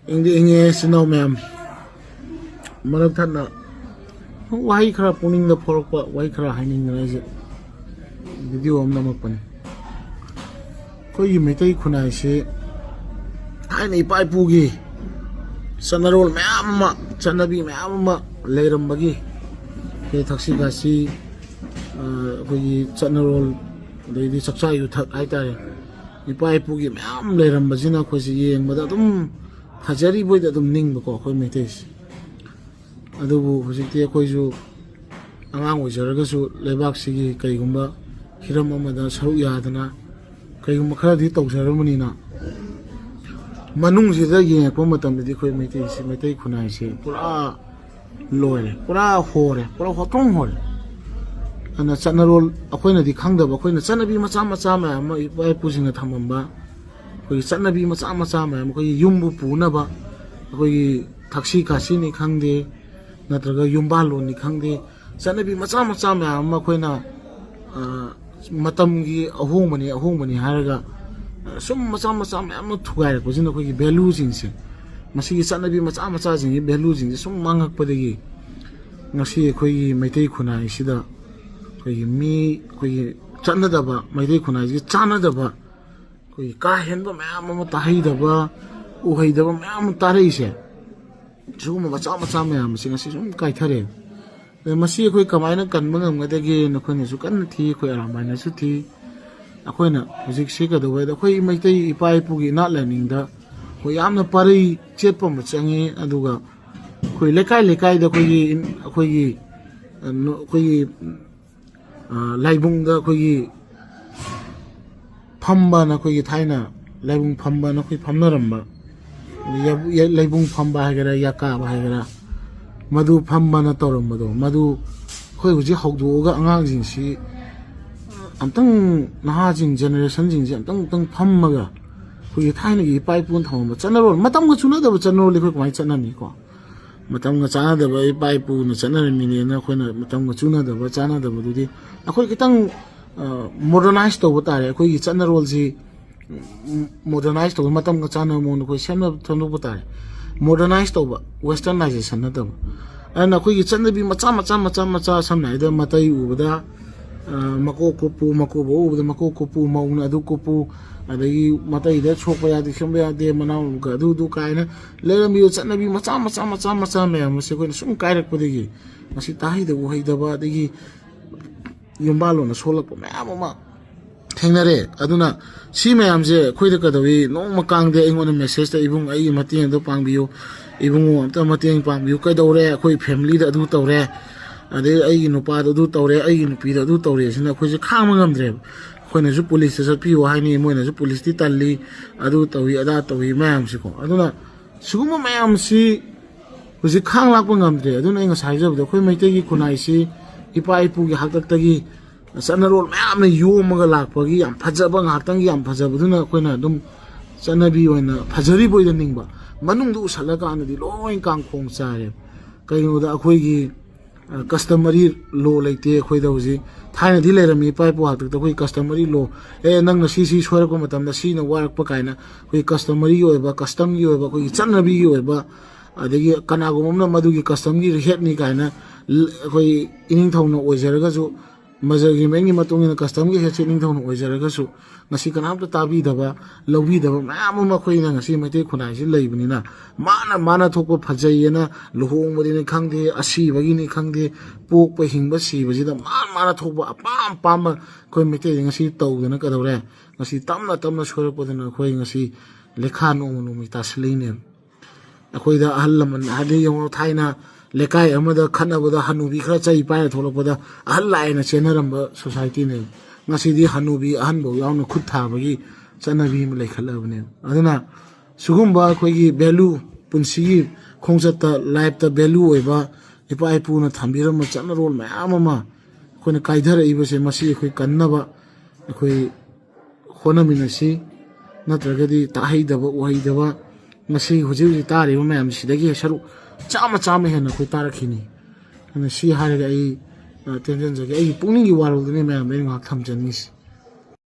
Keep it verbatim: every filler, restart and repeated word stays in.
ꯏꯪꯗꯤ ꯏꯪꯉꯦ ꯏꯆꯤꯟ ꯏꯅꯥꯎ ꯃꯌꯥꯝ꯫ ꯃꯔꯛ ꯊꯠꯅ ꯋꯥꯍꯩ ꯈꯔ ꯄꯨꯛꯅꯤꯡꯗ ꯐꯥꯎꯔꯛꯄ, ꯋꯥꯍꯩ ꯈꯔ ꯍꯥꯏꯅꯤꯡꯗꯅ ꯑꯩꯁꯦ ꯚꯤꯗꯤꯑꯣ ꯑꯃ ꯅꯝꯃꯛꯄꯅꯤ꯫ ꯑꯩꯈꯣꯏꯒꯤ ꯃꯩꯇꯩ ꯈꯨꯟꯅꯥꯏꯁꯤ ꯊꯥꯏꯅ ꯏꯄꯥ ꯏꯄꯨꯒꯤ ꯆꯠꯅꯔꯣꯜ ꯃꯌꯥꯝ ꯑꯃ, ꯆꯠꯅꯕꯤ ꯃꯌꯥꯝ ꯑꯃ ꯂꯩꯔꯝꯕꯒꯤ, ꯑꯩꯈꯣꯏ ꯊꯛꯁꯤ ꯈꯥꯁꯤ, ꯑ, ꯑꯩꯈꯣꯏꯒꯤ ꯆꯠꯅꯔꯣꯜ, ꯑꯗꯩꯗꯤ ꯆꯥꯛꯆꯥ ꯌꯨꯊꯛ ꯍꯥꯏꯇꯥꯔꯦ, ꯏꯄꯥ ꯏꯄꯨꯒꯤ ꯃꯌꯥꯝ ꯂꯩꯔꯝꯕꯁꯤꯅ ꯑꯩꯈꯣꯏꯁꯤ ꯌꯦꯡꯕꯗ ꯑꯗꯨꯝ ꯐꯖꯔꯤꯕꯣꯏꯗ ꯑꯗꯨꯝ ꯅꯤꯡꯕꯀꯣ, ꯑꯩꯈꯣꯏ ꯃꯩꯇꯩꯁꯦ꯫ ꯑꯗꯨꯕꯨ ꯍꯧꯖꯤꯛꯇꯤ ꯑꯩꯈꯣꯏꯁꯨ ꯑꯉꯥꯡ ꯑꯣꯏꯖꯔꯒꯁꯨ ꯂꯩꯕꯥꯛꯁꯤꯒꯤ ꯀꯩꯒꯨꯝꯕ ꯍꯤꯔꯝ ꯑꯃꯗ ꯁꯔꯨꯛ ꯌꯥꯗꯅ ꯀꯩꯒꯨꯝꯕ ꯈꯔꯗꯤ ꯇꯧꯖꯔꯕꯅꯤꯅ, ꯃꯅꯨꯡꯁꯤꯗ ꯌꯦꯡꯉꯛꯄ ꯃꯇꯝꯗꯗꯤ ꯑꯩꯈꯣꯏ ꯃꯩꯇꯩꯁꯤ, ꯃꯩꯇꯩ ꯈꯨꯟꯅꯥꯏꯁꯦ ꯄꯨꯔꯥ ꯂꯣꯏꯔꯦ, ꯄꯨꯔꯥ ꯍꯣꯔꯦ, ꯄꯨꯔꯥ ꯍꯣꯇ꯭ꯔꯣꯡ ꯍꯣꯔꯦ꯫ ꯑꯗꯨꯅ ꯆꯠꯅꯔꯣꯜ ꯑꯩꯈꯣꯏꯅꯗꯤ ꯈꯪꯗꯕ, ꯑꯩꯈꯣꯏꯅ ꯆꯠꯅꯕꯤ ꯃꯆꯥ ꯃꯆꯥ ꯃꯌꯥꯝ ꯑꯃ ꯏꯄꯥ ꯏꯄꯨꯁꯤꯡꯅ ꯊꯝꯃꯝꯕ, ꯑꯩꯈꯣꯏꯒꯤ ꯆꯠꯅꯕꯤ ꯃꯆꯥ ꯃꯆꯥ ꯃꯌꯥꯝ, ꯑꯩꯈꯣꯏꯒꯤ ꯌꯨꯝꯕꯨ ꯄꯨꯅꯕ, ꯑꯩꯈꯣꯏꯒꯤ ꯊꯛꯁꯤ ꯈꯥꯁꯤꯅꯤ ꯈꯪꯗꯦ, ꯅꯠꯇ꯭ꯔꯒ ꯌꯨꯝꯕꯥꯜꯂꯣꯟꯅꯤ ꯈꯪꯗꯦ, ꯆꯠꯅꯕꯤ ꯃꯆꯥ ꯃꯆꯥ ꯃꯌꯥꯝ ꯑꯃ ꯑꯩꯈꯣꯏꯅ, ꯑ, ꯃꯇꯝꯒꯤ ꯑꯍꯣꯡꯕꯅꯤ, ꯑꯍꯣꯡꯕꯅꯤ ꯍꯥꯏꯔꯒ, ꯑ, ꯁꯨꯝ ꯃꯆꯥ ꯃꯆꯥ ꯃꯌꯥꯝ ꯑꯃ ꯊꯨꯒꯥꯏꯔꯛꯄꯁꯤꯅ ꯑꯩꯈꯣꯏꯒꯤ ꯚꯦꯂꯨꯁꯤꯡꯁꯦ, ꯃꯁꯤꯒꯤ ꯆꯠꯅꯕꯤ ꯃꯆꯥ ꯃꯆꯥꯁꯤꯡꯒꯤ ꯚꯦꯂꯨꯁꯤꯡꯁꯦ ꯁꯨꯝ ꯃꯥꯡꯉꯛꯄꯗꯒꯤ ꯉꯁꯤ ꯑꯩꯈꯣꯏꯒꯤ ꯃꯩꯇꯩ ꯈꯨꯟꯅꯥꯏꯁꯤꯗ ꯑꯩꯈꯣꯏꯒꯤ ꯃꯤ, ꯑꯩꯈꯣꯏꯒꯤ ꯆꯠꯅꯗꯕ, ꯃꯩꯇꯩ ꯈꯨꯟꯅꯥꯏꯁꯤꯒꯤ ꯆꯥꯟꯅꯗꯕ, ꯑꯩꯈꯣꯏꯒꯤ ꯀꯥ ꯍꯦꯟꯕ ꯃꯌꯥꯝ ꯑꯃ ꯇꯥꯍꯩꯗꯕ, ꯎꯍꯩꯗꯕ ꯃꯌꯥꯝ ꯑꯃ ꯇꯥꯔꯛꯏꯁꯦ, ꯁꯤꯒꯨꯝꯕ ꯃꯆꯥ ꯃꯆꯥ ꯃꯌꯥꯝ ꯑꯁꯤ ꯉꯁꯤ ꯁꯨꯝ ꯀꯥꯏꯊꯔꯛꯑꯦ꯫ ꯑꯗ ꯃꯁꯤ ꯑꯩꯈꯣꯏ ꯀꯃꯥꯏꯅ ꯀꯟꯕ ꯉꯝꯒꯗꯒꯦ? ꯅꯈꯣꯏꯅꯁꯨ ꯀꯟꯅ ꯊꯤ, ꯑꯩꯈꯣꯏ ꯑꯔꯥꯝꯕꯥꯏꯅꯁꯨ ꯊꯤ꯫ ꯑꯩꯈꯣꯏꯅ ꯍꯧꯖꯤꯛꯁꯤ ꯀꯩꯗꯧꯕ ꯍꯥꯏꯗ, ꯑꯩꯈꯣꯏ ꯃꯩꯇꯩ ꯏꯄꯥ ꯏꯄꯨꯒꯤ ꯏꯅꯥꯠ ꯂꯥꯏꯅꯤꯡꯗ ꯑꯩꯈꯣꯏ ꯌꯥꯝꯅ ꯄꯔꯩ ꯆꯦꯠꯄ ꯑꯃ ꯆꯪꯉꯤ꯫ ꯑꯗꯨꯒ ꯑꯩꯈꯣꯏ ꯂꯩꯀꯥꯏ ꯂꯩꯀꯥꯏꯗ ꯑꯩꯈꯣꯏꯒꯤ, ꯑꯩꯈꯣꯏꯒꯤ, ꯑ, ꯅꯣ-, ꯑꯩꯈꯣꯏꯒꯤ, ꯑ, ꯂꯥꯏꯕꯨꯡꯗ ꯑꯩꯈꯣꯏꯒꯤ ꯐꯝꯕꯅ, ꯑꯩꯈꯣꯏꯒꯤ ꯊꯥꯏꯅ ꯂꯥꯏꯕꯨꯡ ꯐꯝꯕꯅ ꯑꯩꯈꯣꯏ ꯐꯝꯅꯔꯝꯕ, ꯌ-, ꯌ-, ꯂꯥꯏꯕꯨꯡ ꯐꯝꯕ ꯍꯥꯏꯒꯦꯔꯥ, ꯌꯀꯥꯕ ꯍꯥꯏꯒꯦꯔꯥ, ꯃꯗꯨ ꯐꯝꯕꯅ ꯇꯧꯔꯝꯕꯗꯣ, ꯃꯗꯨ ꯑꯩꯈꯣꯏ ꯍꯧꯖꯤꯛ ꯍꯧꯗꯣꯛꯑꯒ ꯑꯉꯥꯡꯁꯤꯡꯁꯤ ꯑꯝꯇꯪ, ꯅꯍꯥꯁꯤꯡ, ꯖꯦꯅꯦꯔꯦꯁꯟꯁꯤꯡꯁꯤ ꯑꯝꯇꯪ, ꯑꯝꯇꯪ ꯐꯝꯃꯒ ꯑꯩꯈꯣꯏꯒꯤ ꯊꯥꯏꯅꯒꯤ ꯏꯄꯥ ꯏꯄꯨꯅ ꯊꯝꯃꯝꯕ ꯆꯠꯅꯔꯣꯜ, ꯃꯇꯝꯒ ꯆꯨꯅꯗꯕ ꯆꯠꯅꯔꯣꯜꯗꯤ ꯑꯩꯈꯣꯏ ꯀꯃꯥꯏꯅ ꯆꯠꯅꯅꯤꯀꯣ? ꯃꯇꯝꯒ ꯆꯥꯟꯅꯗꯕ ꯏꯄꯥ ꯏꯄꯨꯅ ꯆꯠꯅꯔꯝꯃꯤꯅꯦꯅ ꯑꯩꯈꯣꯏꯅ ꯃꯇꯝꯒ ꯆꯨꯅꯗꯕ, ꯆꯥꯟꯅꯗꯕꯗꯨꯗꯤ ꯑꯩꯈꯣꯏ ꯈꯤꯇꯪ, ꯑ, ꯃꯣꯗꯔꯅꯥꯏꯁ ꯇꯧꯕ ꯇꯥꯔꯦ꯫ ꯑꯩꯈꯣꯏꯒꯤ ꯆꯠꯅꯔꯣꯜꯁꯤ ꯃꯣꯗꯔꯅꯥꯏꯁ ꯇꯧꯕ, ꯃꯇꯝꯒ ꯆꯥꯟꯅꯕ ꯃꯑꯣꯡꯗ ꯑꯩꯈꯣꯏ ꯁꯦꯝꯅꯕ ꯁꯦꯝꯗꯣꯛꯄ ꯇꯥꯔꯦ꯫ ꯃꯣꯗꯔꯅꯥꯏꯁ ꯇꯧꯕ, ꯋꯦꯁꯇꯔꯅꯥꯏꯖꯦꯁꯟ ꯅꯠꯇꯕ꯫ ꯑꯗꯨꯅ ꯑꯩꯈꯣꯏꯒꯤ ꯆꯠꯅꯕꯤ ꯃꯆꯥ ꯃꯆꯥ ꯃꯆꯥ ꯃꯆꯥ, ꯁꯝꯅ ꯍꯥꯏꯔꯕꯗ ꯃꯇꯩ ꯎꯕꯗ, ꯑ, ꯃꯀꯣꯛ ꯀꯨꯞꯄꯨ, ꯃꯀꯨꯕꯣꯛ ꯎꯕꯗ ꯃꯀꯣꯛ ꯀꯨꯞꯄꯨ, ꯃꯧꯅ ꯑꯗꯨ ꯀꯨꯞꯄꯨ, ꯑꯗꯒꯤ ꯃꯇꯩꯗ ꯁꯣꯛꯄ ꯌꯥꯗꯦ, ꯁꯦꯝꯕ ꯌꯥꯗꯦ, ꯃꯅꯥꯎꯒ ꯑꯗꯨ ꯑꯗꯨ ꯀꯥꯏꯅ ꯂꯩꯔꯝꯃꯤꯕ ꯆꯠꯅꯕꯤ ꯃꯆꯥ ꯃꯆꯥ ꯃꯆꯥ ꯃꯌꯥꯝ ꯑꯁꯦ ꯑꯩꯈꯣꯏꯅ ꯁꯨꯝ ꯀꯥꯏꯔꯛꯄꯗꯒꯤ ꯉꯁꯤ ꯇꯥꯍꯩꯗꯕ ꯎꯍꯩꯗꯕ, ꯑꯗꯒꯤ ꯌꯨꯝꯕꯥꯜꯂꯣꯟꯅ ꯁꯣꯛꯂꯛꯄ ꯃꯌꯥꯝ ꯑꯃ ꯊꯦꯡꯅꯔꯦ꯫ ꯑꯗꯨꯅ ꯁꯤ ꯃꯌꯥꯝꯁꯦ ꯑꯩꯈꯣꯏꯗ ꯀꯩꯗꯧꯏ, ꯅꯣꯡꯃ ꯀꯥꯡꯗꯦ ꯑꯩꯉꯣꯟꯗ ꯃꯦꯁꯦꯖꯇ, "ꯏꯕꯨꯡ, ꯑꯩꯒꯤ ꯃꯇꯦꯡ ꯑꯗꯨ ꯄꯥꯡꯕꯤꯌꯨ, ꯏꯕꯨꯡꯉꯣ, ꯑꯝꯇ ꯃꯇꯦꯡ ꯄꯥꯡꯕꯤꯌꯨ, ꯀꯩꯗꯧꯔꯦ, ꯑꯩꯈꯣꯏ ꯐꯦꯃꯤꯂꯤꯗ ꯑꯗꯨ ꯇꯧꯔꯦ, ꯑꯗꯩ ꯑꯩꯒꯤ ꯅꯨꯄꯥꯗ ꯑꯗꯨ ꯇꯧꯔꯦ, ꯑꯩꯒꯤ ꯅꯨꯄꯤꯗ ꯑꯗꯨ ꯇꯧꯔꯦ" ꯁꯤꯅ ꯑꯩꯈꯣꯏꯁꯦ ꯈꯥꯡꯕ ꯉꯝꯗ꯭ꯔꯦꯕ꯫ ꯑꯩꯈꯣꯏꯅꯁꯨ ꯄꯨꯂꯤꯁꯇ ꯆꯠꯄꯤꯌꯨ ꯍꯥꯏꯅꯤ, ꯃꯣꯏꯅꯁꯨ ꯄꯨꯂꯤꯁꯇꯤ ꯇꯜꯂꯤ, ꯑꯗꯨ ꯇꯧꯏ ꯑꯗꯥ ꯇꯧꯏ ꯃꯌꯥꯝꯁꯤꯀꯣ꯫ ꯑꯗꯨꯅ ꯁꯤꯒꯨꯝꯕ ꯃꯌꯥꯝꯁꯤ ꯍꯧꯖꯤꯛ ꯈꯥꯡ ꯂꯥꯛꯄ ꯉꯝꯗ꯭ꯔꯦ꯫ ꯑꯗꯨꯅ ꯑꯩ ꯉꯁꯥꯏ ꯍꯥꯏꯖꯕꯗꯣ, ꯑꯩꯈꯣꯏ ꯃꯩꯇꯩꯒꯤ ꯈꯨꯟꯅꯥꯏꯁꯤ ꯏꯄꯥ ꯏꯄꯨꯒꯤ ꯍꯥꯛꯇꯛꯇꯒꯤ ꯆꯠꯅꯔꯣꯜ ꯃꯌꯥꯝꯅ ꯌꯣꯝꯃꯒ ꯂꯥꯛꯄꯒꯤ ꯌꯥꯝ ꯐꯖꯕ, ꯉꯥꯏꯍꯥꯛꯇꯪꯒꯤ ꯌꯥꯝ ꯐꯖꯕꯗꯨꯅ ꯑꯩꯈꯣꯏꯅ ꯑꯗꯨꯝ ꯆꯠꯅꯕꯤ ꯑꯣꯏꯅ ꯐꯖꯔꯤꯕꯣꯏꯗ ꯅꯤꯡꯕ, ꯃꯅꯨꯡꯗ ꯎꯁꯜꯂꯀꯥꯟꯗꯗꯤ ꯂꯣꯏ ꯀꯥꯡꯈꯣꯡ ꯆꯥꯏꯔꯦꯕ꯫ ꯀꯩꯒꯤꯅꯣꯗ ꯑꯩꯈꯣꯏꯒꯤ, ꯑ, customary law ꯂꯩꯇꯦ ꯑꯩꯈꯣꯏꯗ ꯍꯧꯖꯤꯛ꯫ ꯊꯥꯏꯅꯗꯤ ꯂꯩꯔꯝꯃꯤ ꯏꯄꯥ ꯏꯄꯨ ꯍꯥꯛꯇꯛꯇ ꯑꯩꯈꯣꯏ customary law, "ꯑꯦ, ꯅꯪꯅ ꯁꯤ ꯁꯤ ꯁꯣꯏꯔꯛꯄ ꯃꯇꯝꯗ ꯁꯤꯅ ꯋꯥꯔꯛꯄ" ꯀꯥꯏꯅ ꯑꯩꯈꯣꯏ customary ꯑꯣꯏꯕ, customꯒꯤ ꯑꯣꯏꯕ, ꯑꯩꯈꯣꯏꯒꯤ ꯆꯠꯅꯕꯤꯒꯤ ꯑꯣꯏꯕ, ꯑꯗꯒꯤ ꯀꯅꯥꯒꯨꯝꯕ ꯑꯃꯅ ꯃꯗꯨꯒꯤ customꯒꯤ ꯍꯦꯠꯅꯤ ꯀꯥꯏꯅ ꯂ-, ꯑꯩꯈꯣꯏ ꯏꯅꯤꯡꯊꯧꯅ ꯑꯣꯏꯖꯔꯒꯁꯨ, ꯃꯖꯔꯒꯤ ꯃꯦꯟꯒꯤ ꯃꯇꯨꯡ ꯏꯟꯅ customꯒꯤ ꯍꯦꯠꯁꯦ ꯏꯅꯤꯡꯊꯧꯅ ꯑꯣꯏꯖꯔꯒꯁꯨ, ꯉꯁꯤ ꯀꯅꯥꯝꯇ ꯇꯥꯕꯤꯗꯕ, ꯂꯧꯕꯤꯗꯕ ꯃꯌꯥꯝ ꯑꯃ ꯑꯩꯈꯣꯏꯅ ꯉꯁꯤ ꯃꯩꯇꯩ ꯈꯨꯟꯅꯥꯏꯁꯤ ꯂꯩꯕꯅꯤꯅ, ꯃꯥꯅ, ꯃꯥꯅ ꯊꯣꯛꯄ ꯐꯖꯩꯌꯦꯅ, ꯂꯨꯍꯣꯡꯕꯗꯤꯅꯤ ꯈꯪꯗꯦ, ꯑꯁꯤꯕꯒꯤꯅꯤ ꯈꯪꯗꯦ, ꯄꯣꯛꯄ ꯍꯤꯡꯕ ꯁꯤꯕꯁꯤꯗ ꯃꯥꯅ, ꯃꯥꯅ ꯊꯣꯛꯄ ꯑꯄꯥꯝ ꯑꯄꯥꯝꯕ ꯑꯩꯈꯣꯏ ꯃꯩꯇꯩꯗ ꯉꯁꯤ ꯇꯧꯗꯅ ꯀꯩꯗꯧꯔꯦ? ꯉꯁꯤ ꯇꯞꯅ ꯇꯞꯅ ꯁꯣꯏꯔꯛꯄꯗꯨꯅ ꯑꯩꯈꯣꯏ ꯉꯁꯤ ꯂꯩꯈꯥ ꯅꯣꯡꯃ ꯅꯣꯡꯃꯒꯤ ꯇꯥꯁꯤꯜꯂꯛꯏꯅꯦꯕ꯫ ꯑꯩꯈꯣꯏꯗ ꯑꯍꯜ ꯂꯃꯟ, ꯍꯥꯏꯗꯤ ꯌꯦꯡꯉꯣ, ꯊꯥꯏꯅ ꯂꯩꯀꯥꯏ ꯑꯃꯗ ꯈꯠꯅꯕꯗ ꯍꯅꯨꯕꯤ ꯈꯔ ꯆꯩ ꯄꯥꯏꯔ ꯊꯣꯛꯂꯛꯄꯗ ꯑꯍꯜ ꯂꯥꯛꯑꯦꯅ ꯆꯦꯟꯅꯔꯝꯕ ꯁꯣꯁꯥꯏꯇꯤꯅꯦꯕ꯫ ꯉꯁꯤꯗꯤ ꯍꯅꯨꯕꯤ ꯑꯍꯟꯐꯧ ꯌꯥꯎꯅ ꯈꯨꯠ ꯊꯥꯕꯒꯤ ꯆꯠꯅꯕꯤ ꯑꯃ ꯂꯩꯈꯠꯂꯕꯅꯦꯕ꯫ ꯑꯗꯨꯅ ꯁꯤꯒꯨꯝꯕ ꯑꯩꯈꯣꯏꯒꯤ ꯚꯦꯂꯨ, ꯄꯨꯟꯁꯤꯒꯤ ꯈꯣꯡꯆꯠꯇ, ꯂꯥꯏꯐꯇ ꯚꯦꯂꯨ ꯑꯣꯏꯕ ꯏꯄꯥ ꯏꯄꯨꯅ ꯊꯝꯕꯤꯔꯝꯕ ꯆꯠꯅꯔꯣꯜ ꯃꯌꯥꯝ ꯑꯃ ꯑꯩꯈꯣꯏꯅ ꯀꯥꯏꯊꯔꯛꯏꯕꯁꯦ, ꯃꯁꯤ ꯑꯩꯈꯣꯏ ꯀꯟꯅꯕ ꯑꯩꯈꯣꯏ ꯍꯣꯠꯅꯃꯤꯟꯅꯁꯤ꯫ ꯅꯠꯇ꯭ꯔꯒꯗꯤ ꯇꯥꯍꯩꯗꯕ ꯎꯍꯩꯗꯕ, ꯉꯁꯤ ꯍꯧꯖꯤꯛ ꯍꯧꯖꯤꯛ ꯇꯥꯔꯤꯕ ꯃꯌꯥꯝꯁꯤꯗꯒꯤ ꯁꯔꯨꯛ ꯆꯥꯝꯃ, ꯆꯥꯝꯃ ꯍꯦꯟꯅ ꯑꯩꯈꯣꯏ ꯇꯥꯔꯛꯈꯤꯅꯤ꯫ ꯑꯗꯨꯅ ꯁꯤ ꯍꯥꯏꯔꯒ ꯑꯩ, ꯑ, ꯇꯦꯟꯖꯟꯖꯒꯦ꯫ ꯑꯩꯒꯤ ꯄꯨꯛꯅꯤꯡꯒꯤ ꯋꯥꯔꯣꯜꯗꯨꯅꯤ ꯃꯌꯥꯝꯗ ꯑꯩꯅ ꯉꯥꯏꯍꯥꯛ ꯊꯝꯖꯅꯤꯡꯉꯤꯁꯤ꯫